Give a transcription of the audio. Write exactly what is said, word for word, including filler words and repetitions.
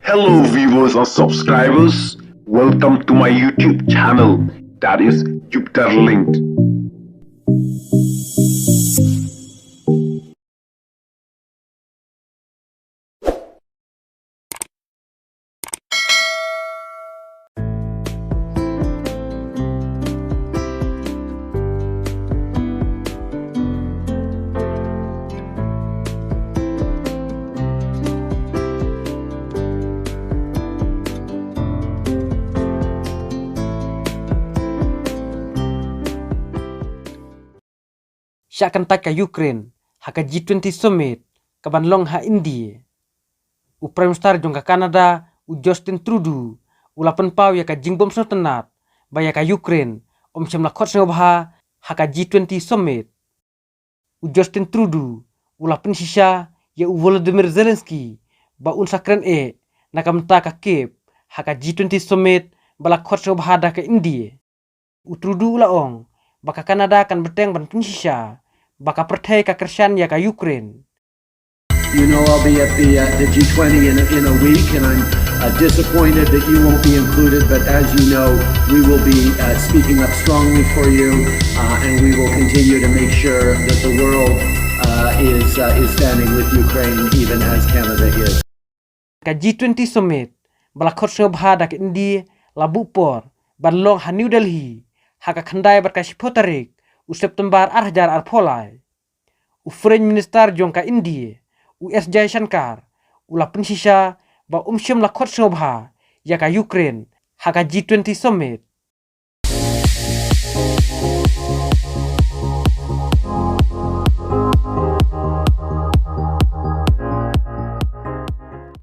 Hello, viewers and subscribers. Welcome to my YouTube channel, that is Jupiter Linked. Shah kyntait ka Ukraine ha ka G twenty Summit kaban long ha India. U Prime Minister jong ka Canada, u Justin Trudeau, u la pynpaw ïa ka jingbym sngewtynnad ba ïa ka Ukraine ym shym la khot sngewbha ha ka G twenty Summit. U Justin Trudeau u la pynshisha ïa u Volodymyr Zelensky ba un sa kren eh na ka bynta ka Kyiv ha ka G twenty Summit ba la khot sngewbha da ka India. U Trudeau u la ong ba ka Canada kan bteng ban pynshisha ba ka pyrthei ka kyrshan ïa ka Ukraine. You know I'll be at the, uh, the G twenty in a, in a week, and I'm, uh, disappointed that you won't be included, but as you know, we will be, uh, speaking up strongly for you, uh, and we will continue to make sure that the world, uh, is, uh, is standing with Ukraine, even as Canada is. Ka G twenty Summit ba la khot sngewbha da ka India la buh por ban long ha New Delhi ha ka khyndai bad ka shiphew tarik u September ar hajar arphew lai. U Foreign Minister jong ka India, u S Jaishankar, u la pynshisha ba um shym la khot sngewbha ïa ka Ukraine ha ka G twenty Summit.